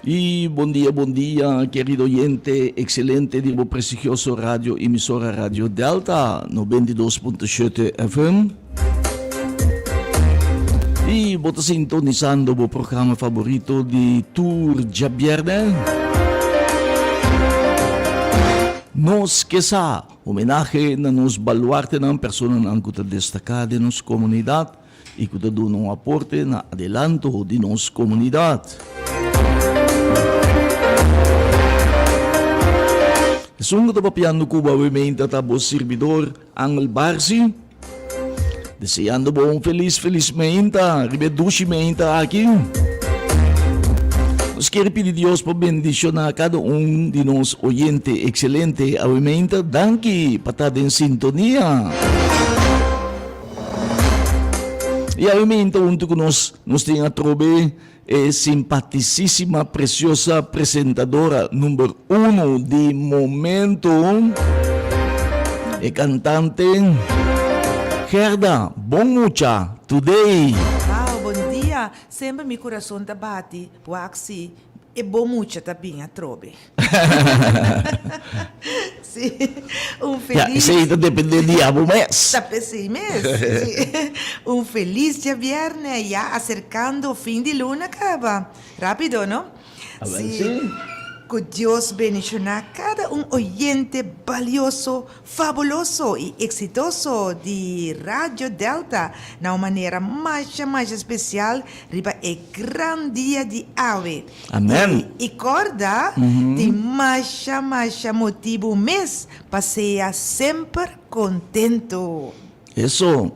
Y bon dia, bon dia, querido oyente excelente di bo prestigioso radio emisora Radio Delta 92.7 FM. Y bo ta sintonizando bo programa favorito di tur djabierne. Nos ke sa, homenahe na nos baluartenan, personanan ku ta destaká den nos komunidat. i ku ta duna un aporte na adelanto di nos komunidat. Esun ku ta papiando ku bo awe meinta ta bo sirbidor Angel Barsi, deseando bo un felis felis meinta riba e dushi meinta aki. Nos kier pidi Dios pa bendishoná kada un di nos oyente ekselente awe meinta. Danki pa ta den sintonia. I awe meinta huntu ku nos, nos tin atrobe e simpatisísima, preciosa presentadora number uno di momento, e kantante Gerda Bon Mucha Today. Wow, bon dia! Semper mi kurason ta bati, wak si e bon mucha ta bin atrobe. Sí, un Ya, felis. esei ta depende di abo mes. Ta p'esei mes, sí. Un felis djabièrnè, ya aserkando fin di luna kaba. Rápido, no? Awèl sí. Ku Dios bendishoná kada un oyente balioso, fabuloso i eksitoso di Radio Delta na un manera masha masha spesial riba e gran dia di awe. Amen. I kòrda, tin masha masha motibu mes pa sea semper kontentu. Eso.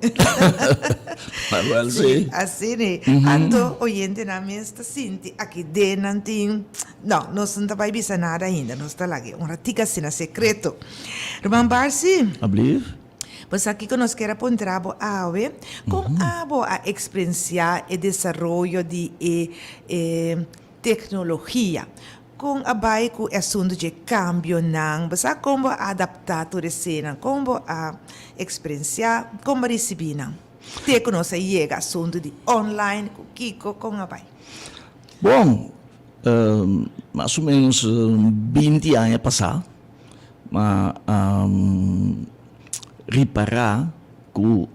Awèl sí. Sí, asina e. Anto oyentenan mes ta sinti aki den nan tin, no, nos no ta bai bisa nada ainda, nos ta laga e un ratik asina sekreto. Ruman Barcy. Ablief. Pues aki ku nos kier a puntra bo awe, kon abo a eksperensiá e desaroyo di e e teknologia? Kon a bai ku e asuntu dje kambionan? Bo sa kon bo a adaptá tur esenan? Kon bo a eksperensiá? Kon bo a risibí nan? Te ku nos a yega asuntu di online ku kiko, kon a bai? Bon, mas o ménos binti aña pasá, Ma a ripará ku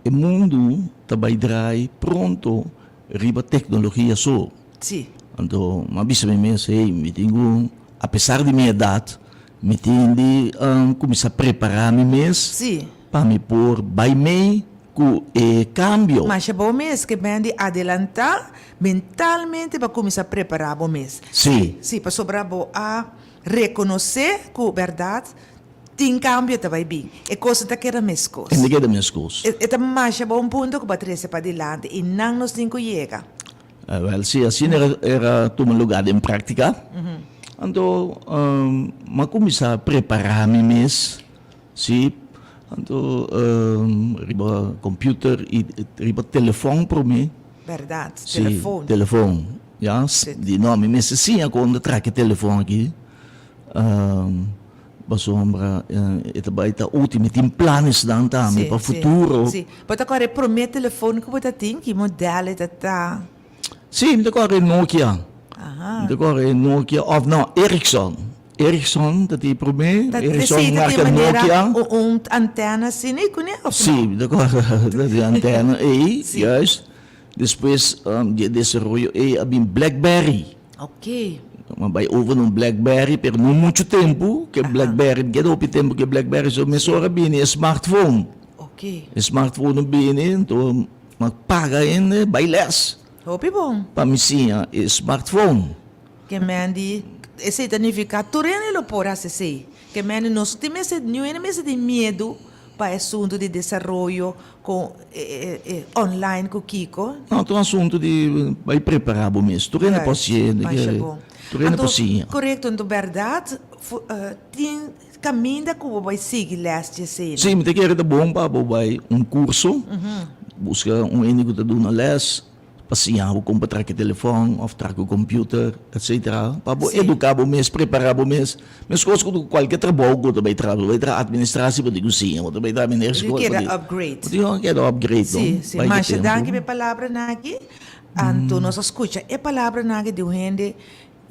e mundu ta bai drai pronto riba teknologia so. Sí. Anto mi a bisa mi mes, hey, mi tin ku, apesar di mi edat, mi tin di kuminsá prepará mi mes Sí. pa mi por bai mei ku e kambio. Masha bo mes ke ben di adelantá mentalmente pa kuminsá prepará bo mes. Sí. Sí, pasobra bo a Rekonosé ku bèrdat tin kambio ta bai bin. E kos no ta keda meskos. E no ta keda meskos. E ta masha bon punto ku bo a trese padilanti i nan nos tin ku yega. Wèl, si asina era tuma lugá den práktika, anto mi a kuminsá prepará mi mes, si, anto riba computer i riba telefòn promé. Bèrdat, telefòn. Si, telefòn. Ya, di no, mi mester siña kon ta traha e telefon aki, pasobra e ta bai ta útil, mi tin planesnan tambe pa futuro. Si, si. Bo ta kòrda e promé telefon ku bo ta tin? Ki modèl e ta ta? Si, mi ta kòrda e Nokia. Mi ta kòrda e Nokia, òf no, Ericsson. Ericsson ta tin e promé, Ericsson marka Nokia. Un antèna asina ei kuné òf no? Si, mi ta kòrda ta tin antèna ei, juist. Despues di e desaroyo ei a bin Blackberry. Ok. Mi a bai over na un Blackberry, pero no muchu tempu ku e Blackberry, mi keda hopi tempu ku e Blackberry, so mesora a bini e smartphone. Ok. E smartphone a bini, anto mi a paga hende bai les. Hopi bon. Pa mi siña e smartphone. Ke men di, esei ta nifiká tur hende lo por hasi esei. Ke men di nos no tin mester, niun hende mester tin miedu pa e asuntu di desaroyo Con e online cu kico? No, ta un asunto di bay prepara bo mes. Tur hende por hacié, tur hende por siña. Corecto, anto berdad tin caminda cu bo bay sigui les di esey? Si, mi ta kere ta bon pa bo bay un curso, busca un hende cu ta duna les. Pa siña bo kon pa traha ku telefòn òf traha ku computer etcetera pa bo eduká bo mes prepará bo mes meskos ku kualke trabou ku bo ta bai traha bo ta bai traha administratie bo tin ku siña bo ta bai traha meneer skol bo tin upgrade bo tin ku keda upgrade no Sí, sí masha danki pa e palabranan aki anto nos a skucha e palabranan aki di un hende.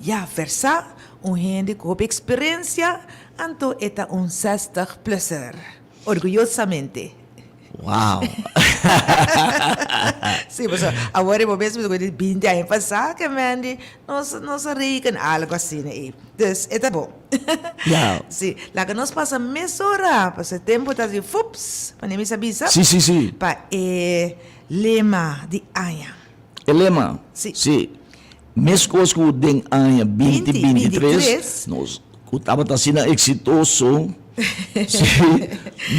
ya versá, un hende ku hopi eksperensia, anto e ta un zestig plusser. Orguyosamente. Wow! Sí, pasobra awor e bo mes ku di binti aña pasá ke Mandy nos nos a reken algo asina ei. Dus e ta bon. Ya. Sí, laga nos pasa mesora, pasobra e tempu ta di fups, manera mi sa bisa. Sí, sí, sí. Pa e lema di aña. E lema? Sí. Sí. Meskos ku den aña binti bintitres, nos ku tabata asina eksitoso, sí,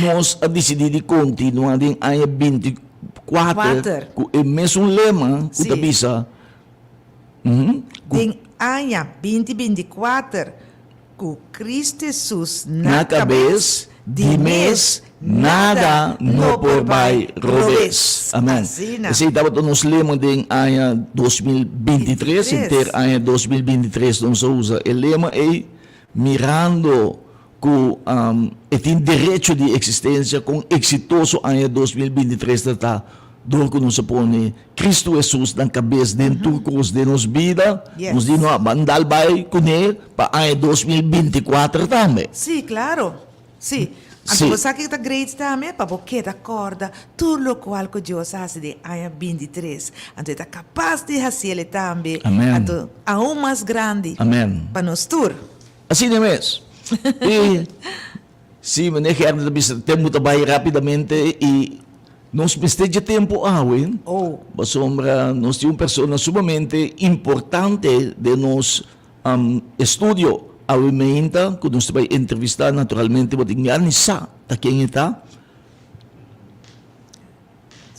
nos a disidí di kontinuá den aña 24 ku e mesun lema ku ta bisa, ku. Den aña 2024 Ku Cristo Hesus na kabes, di mes nada no por bai robes. Amen. Esei tabata nos lema den aña 2023, henter aña 2023 nos a usa e lema ei, mirando ku e tin derecho di eksistensia, kon eksitoso aña 2023 ta ta dor ku nos a pone Cristo Hesus na kabes den tur kos den nos bida, nos di no a ban dal bai kuné pa aña 2024 tambe. Sí, klaro. Sí. Anto bo sa kiko ta great tambe? Pa bo keda kòrda tur lokual ku Dios a hasi den aña bintitres. Anto e ta kapas di hasiel e tambe. Amen. Anto aun mas grandi. Amen. Pa nos tur. Asina mes. I sí, meneer Gerda ta bisa tempu ta bai rápidamente i Nos mester dje tempu awe, pasobra nos tin un persona sumamente importante den nos estudio awe meinta ku nos ta bai entrevistá. Naturalmente bo tin ya ni sa ta ken e ta.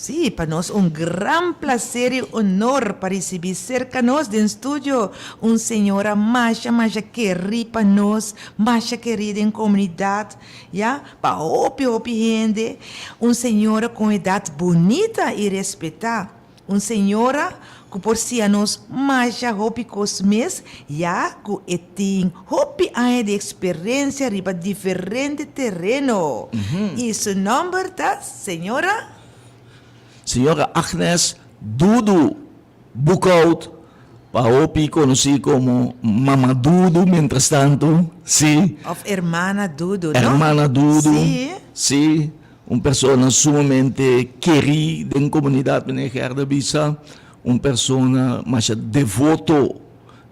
Sí, pa nos un gran placer i honor pa risibí serka nos den studio un señora masha masha kerí pa nos, masha kerí den komunidat. Ya, pa hopi hopi hende, un señora con edad bunita y respetá, un señora cu por siña nos masha hopi cos mes, ya cu e tin hopi aña di experiencia riba diferente tereno. Y su nomber ta señora. Señora Agnes Dudu Boekhout, pa hopi konosí komo Mama Dudu mientrastantu, sí. Òf Hermana Dudu, no? Hermana Dudu, Sí. sí. Un persona sumamente kerí den komunidat, meneer Gerda bisa. Un persona masha devoto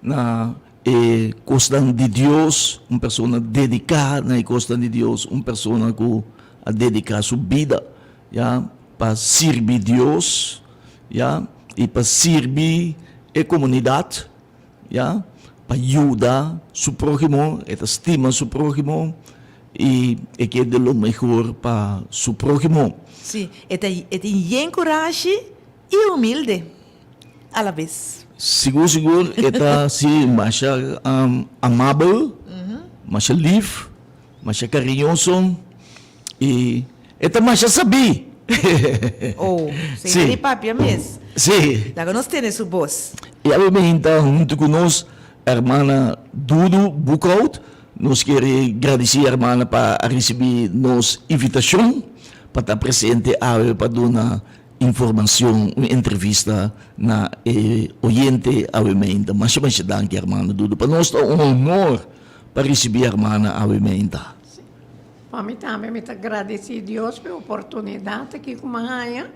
na e kosnan di Dios, un persona dediká na e kosnan di Dios, un persona ku a dediká su bida, ya, pa sirbi Dios, ya, i pa sirbi e komunidat, ya, pa yuda su próhimo, e ta stima su próhimo i e ke di lo mehor pa su próhimo. Sí, e ta e tin yen kurashi i humilde alabes. Sigur sigur e ta si masha amabel, masha lif, masha kariñoso i e ta masha sabí. Oh, Sí. señor di papia mes. Sí. Laga nos tene su bos. I awe meinta huntu ku nos hermana Dudu Boekhout. Nos kere gradisí hermana pa a risibí nos invitashon pa ta presente awe pa duna informashon, un entrevista na e oyente awe meinta. Masha masha danki hermana Dudu. Pa nos ta un honor pa risibí hermana awe meinta. Pa mi tambe mi ta gradisí Dios pa e oportunidat aki ku mi a haña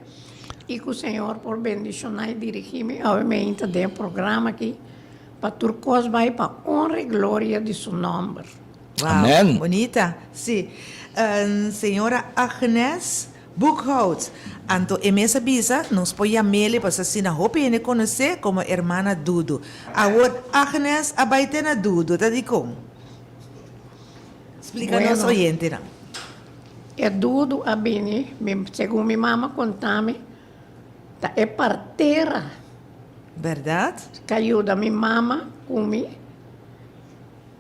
i ku Señor por bendishoná i dirigí mi awe meinta den e programa aki pa tur kos bai pa honra i gloria di su nòmber. Wow, Amen. Bonita. Sí. Señora Agnes Boekhout. Anto e mes a bisa, nos por yam'el pasobra asina hopi hende konos'é komo Hermana Dudu. Awor Agnes a bai te na Dudu, ta dikon? Splika nos Bueno, oyentenan. e dudu a bini, mi, segun mi mama konta mi, ta e partera Bèrdat? ka yuda mi mama ku mi.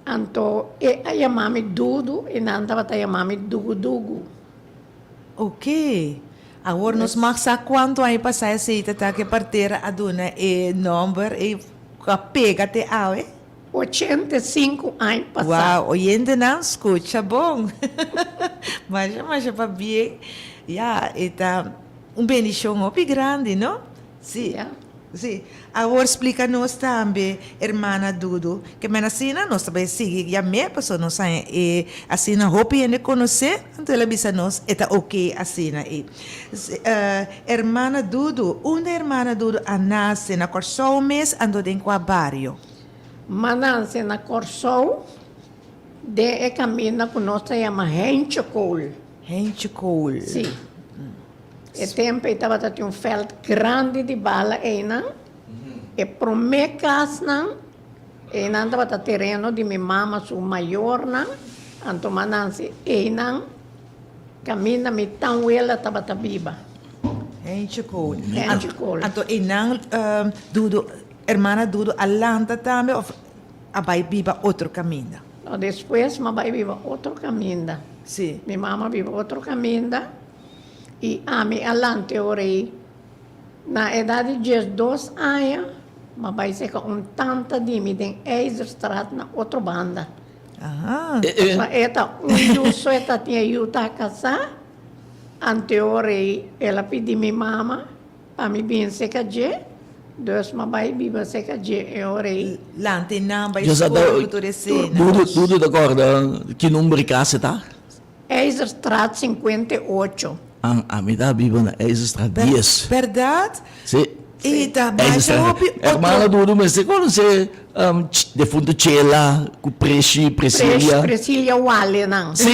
Anto e a yama mi Dudu i nan tabata yama mi Dugudugu. Ok. Awor nos mag sa kuantu aña pasá esei ta ta ku e partera a duna e nòmber ei ku a pega te awe? 85 aña pasá. Wow, oyentenan skucha bon. Masha masha pabien. Ya, e ta un bendishon hopi grandi, no? Sí. Ya. Sí. Awor splika nos tambe, hermana Dudu, ke men asina nos ta bai sigui yam'é pasobra nos haña e asina hopi hende konosé, anto el a bisa nos e ta oké asina ei. Hermana Dudu, unda hermana Dudu a nase? Na Kòrsou mes anto den kua bario? M'a nase na Kòrsou den e kaminda ku nos ta yama Hentje Kool. Hentje Kool. Sí. E tempu ei tabata tin un vèlt grandi di bala einan. E promé kasnan einan tabata tereno di mi mama su mayornan, anto m'a nansi einan kaminda mi tanwela tabata biba. Hentje Kool. Hentje Kool. Anto einan Dudu, hermana Dudu a lanta tambe òf a bai biba otro kaminda? No, despues m'a bai biba otro kaminda. Sí. Mi mama a biba otro kaminda. I ami a lanta e ora ei. Na edat di diesdos aña, m'a bai seka un tanta di mi den IJzerstraat na otro banda. Pasobra e ta un yu so e ta tin e yu ta kasá. Ante e ora ei el a pidi mi mama pa mi bin seka dje, dus m'a bai biba seka dje e ora ei. Lanta e nan bai skol ku tur esena. Dudu ta kòrda ki number di kas e ta? IJzerstraat 58. An, ami ta biba na IJzerstraat 10. Berdad? Si. I ta masha hopi otro. Hermana Dudu mester konosé defuntu Chela ku Preshi, Presilia. Presilia Wale nan. Si.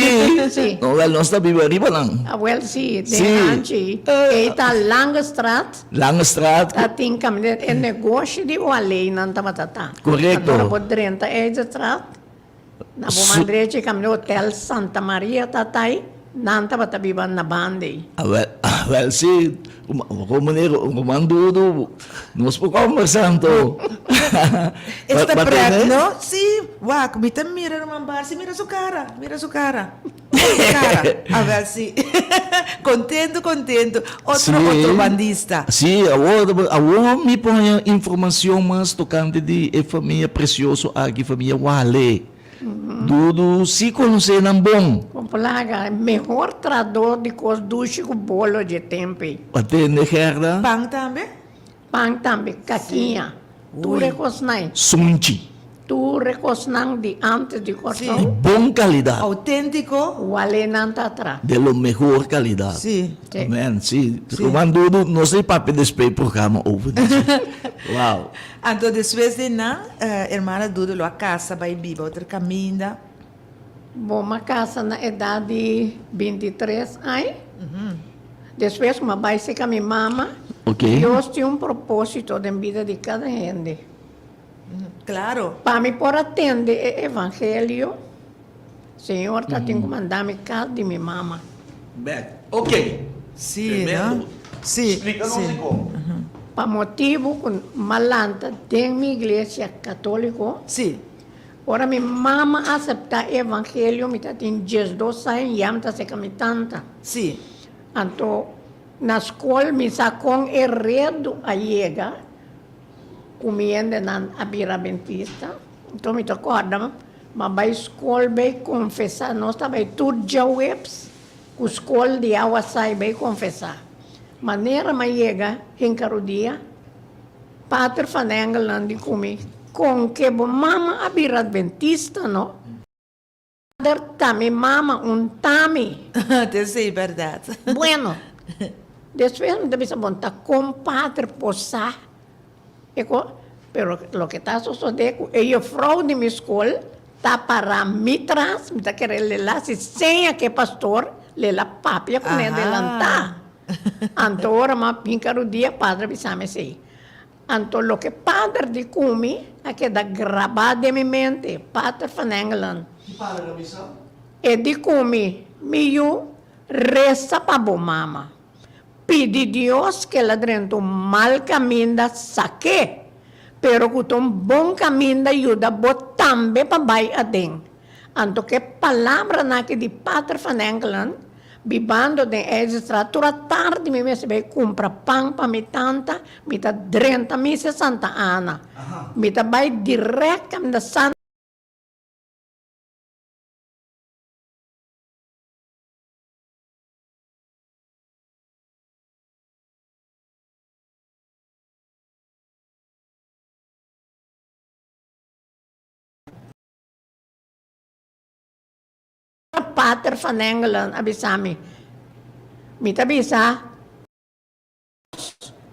Si. No, wèl nos ta biba riba nan. Ah, wèl si, den hanchi. Ei ta Langestraat. Langestraat. Ta tin kaminda e negoshi di Wale nan tabata ta. Korekto. Anto bo drenta IJzerstraat. Na bo man drechi kaminda hotel Santa Maria ta tai, nan tabata biba na banda ei. Awel, awel si, como meneer Roman Dudu, nos por conversa anto. Esta pret no? Si, wak, mi ta mira Roman Barsi, mira su cara, mira su cara. Mira su cara. Awel si. Contento, contento. Otro, otro bandista. Si, awor, awor mi por haña informacion mas tocante di e famia precioso aki, famia Wale. Dudu si conoce nan bon. Con plaga, e mehor trador di cos dushi cu bolo dje tempo ei. Pa tende Gerda. Pan tambe? Pan tambe, kakiña, tur e kosnan. Sunchi. Tur e kosnan di antes di Kòrsou. Di bon kalidat. Outéntiko. Wale nan ta atra. De lo mehor kalidat. Sí. Amen, sí. Ruman Dudu, nos ta papia despues e programa over disi. Wow. Anto despues di nan, hermana Dudu lo a kasa bai biba otro kaminda. Bo m'a kasa na edat di bintitres aña. Despues ku m'a bai seka mi mama, Dios tin un propósito den bida di kada hende. Klaro. Pa mi por a tende e evangelio, Señor ta tin ku manda mi kas di mi mama. Bek. Ok. Sí, no? Sí, Splika nos sí. dikon. Pa motibu ku m'a lanta den mi iglesia katóliko. Sí. Ora mi mama aseptá e evangelio mi ta tin diesdos aña ya mi ta seka mi tanta. Sí. Anto na skol mi sa kon e redu a yega ku mi hendenan a bira adventista. Anto mi ta kòrda m'a bai skol bai konfesá. Nos ta bai tur djaweps ku skol di awa sai bai konfesá. Manera m'a yega hinka rudia. Pater van Engeland di ku mi, Kon ke bo mama a bira adventista no? Pater, Ta mi mama, un ta mi. Ta esei bèrdat. Bueno, despues mi ta bisa bon, ta kon pater por sa e ko? Pero loke ta sosodé ku e jufrou di mi skol ta pará mi tras, mi ta kere lela si seña ke pastor lela papia kuné delantá. Anto ora m'a pinka rudia, Padre a bisa mi esei. Anto loke Pader di ku mi a keda grabá den mi mente, Pater van Engelen. Ki Pader a bisa? E di ku mi, Mi yu, resa pa bo mama. Pidi Dios ku el a drenta un mal kaminda, sak'é. Pero ku ta un bon kaminda, yuda bo tambe pa bai aden. Anto ku e palabranan aki di Pater van Engelen, bibando den IJzerstraat, tur atardi mi mester bai kumpra pan pa mi tanta, mi ta drenta misa Santa Ana. Mi ta bai dirèkt kaminda Santa. Pater van Engelen a bisa mi, mi ta bisa,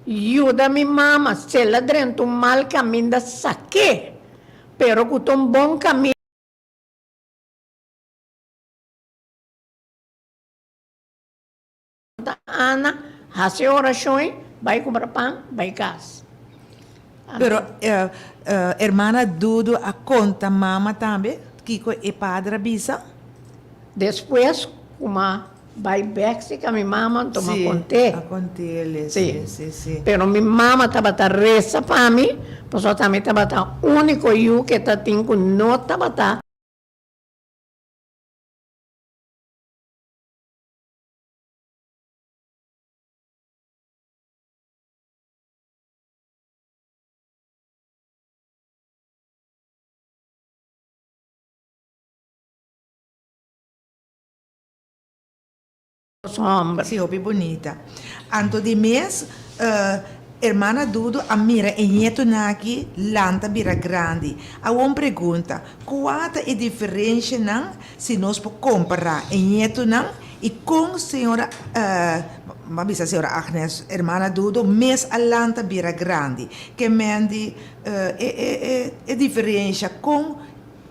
Yuda mi mama, si el a drenta un mal kaminda sak'é, pero ku ta un bon kaminda. Ana, hasi e orashon ei, bai kumpra pan, bai kas. Pero hermana Dudu a konta mama tambe kiko e pader a bisa? Despues ku ma bai bek si ka mi mama anto m'a kont'é. Sí, a kont'é, sí, sí, sí. Pero mi mama tabata resa pa mi, pasobra ta mi tabata úniko yu ke ta tin ku no tabata. Homber. Sí, hopi bunita. Anto di mes, hermana Dudu a mira e ñetonan aki lanta bira grandi. Awor un pregunta, Kua ta e diferenshanan si nos por kompará e ñetonan i kon señora, m'a bisa señora Agnes, hermana Dudu mes a lanta bira grandi? Ke men di e diferensha, kon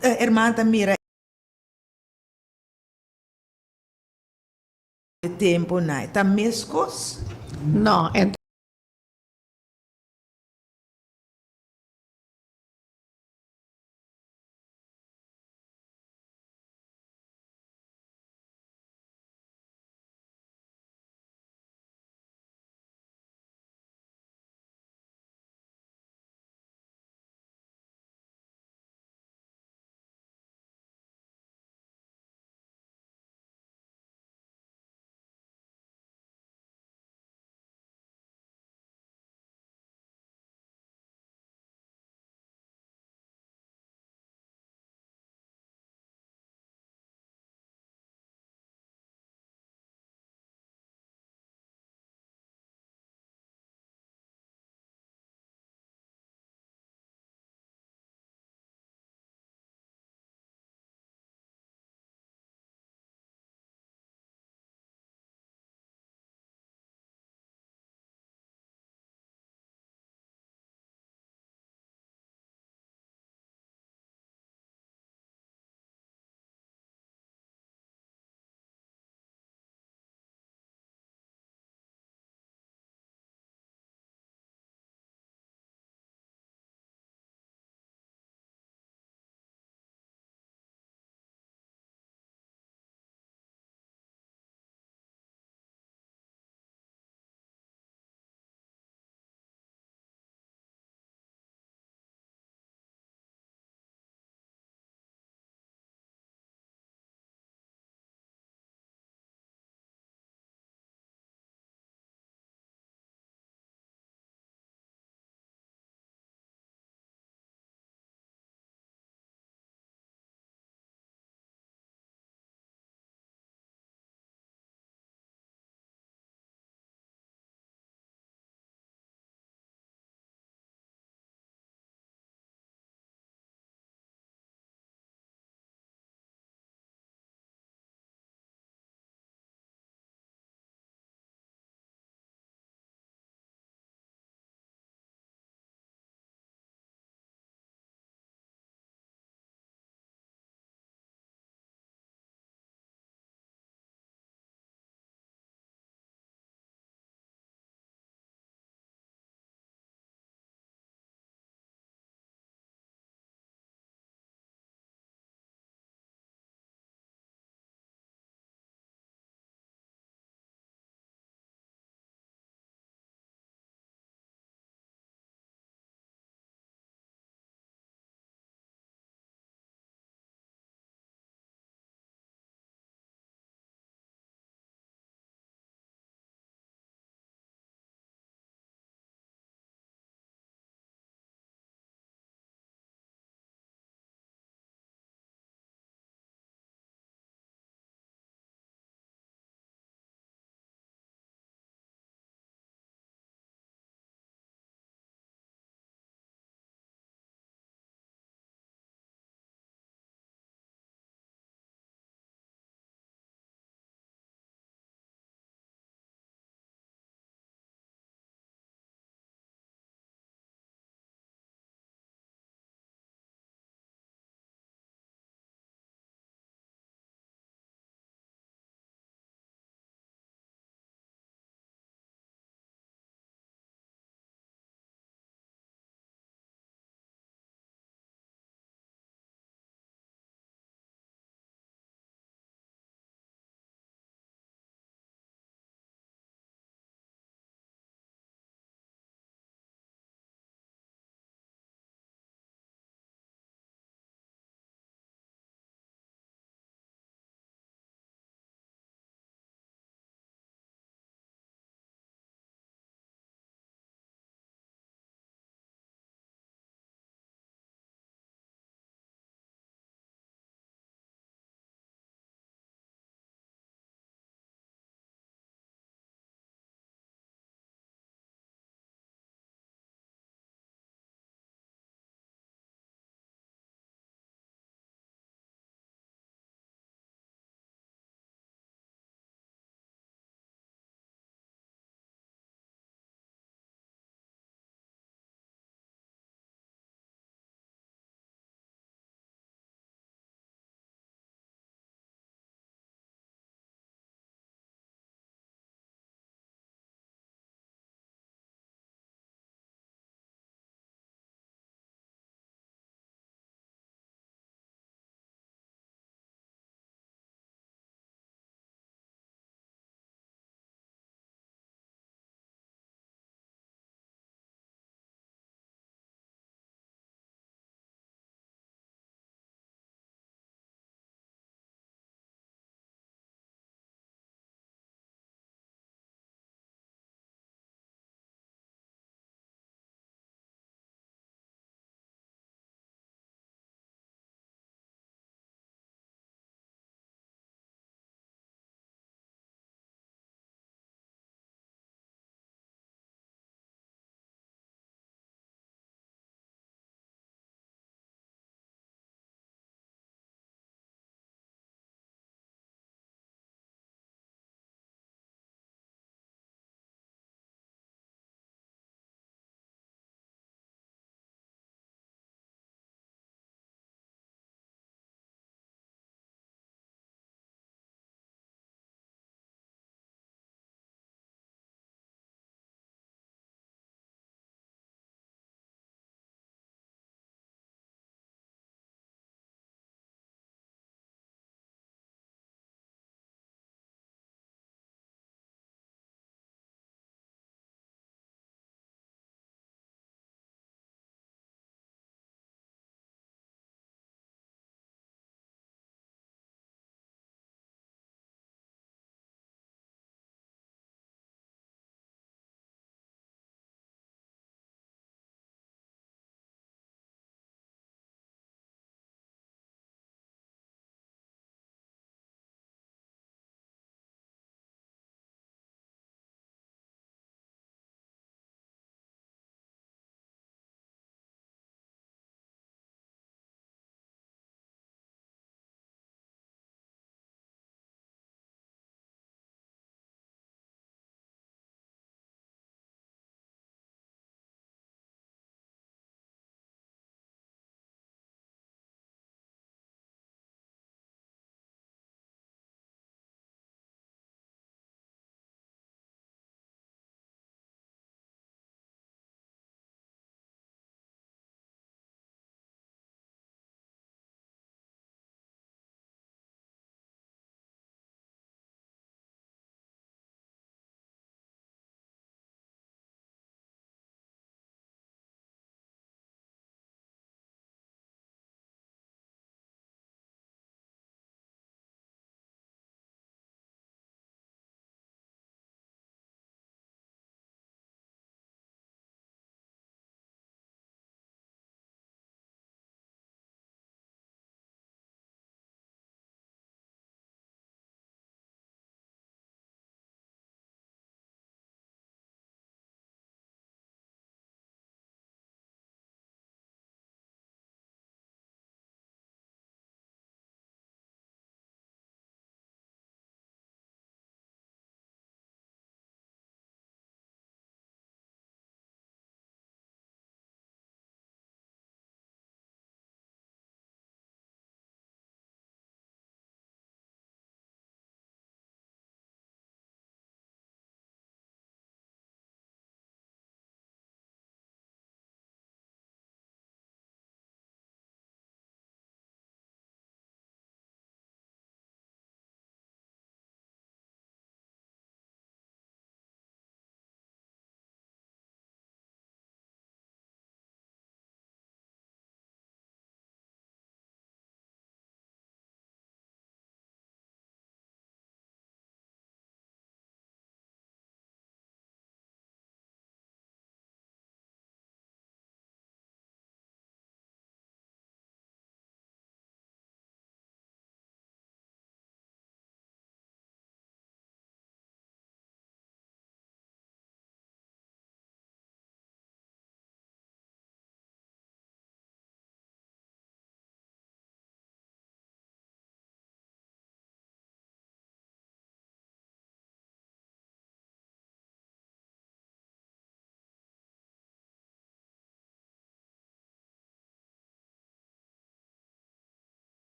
hermana ta mira e tempunan? Ta meskos? No, e.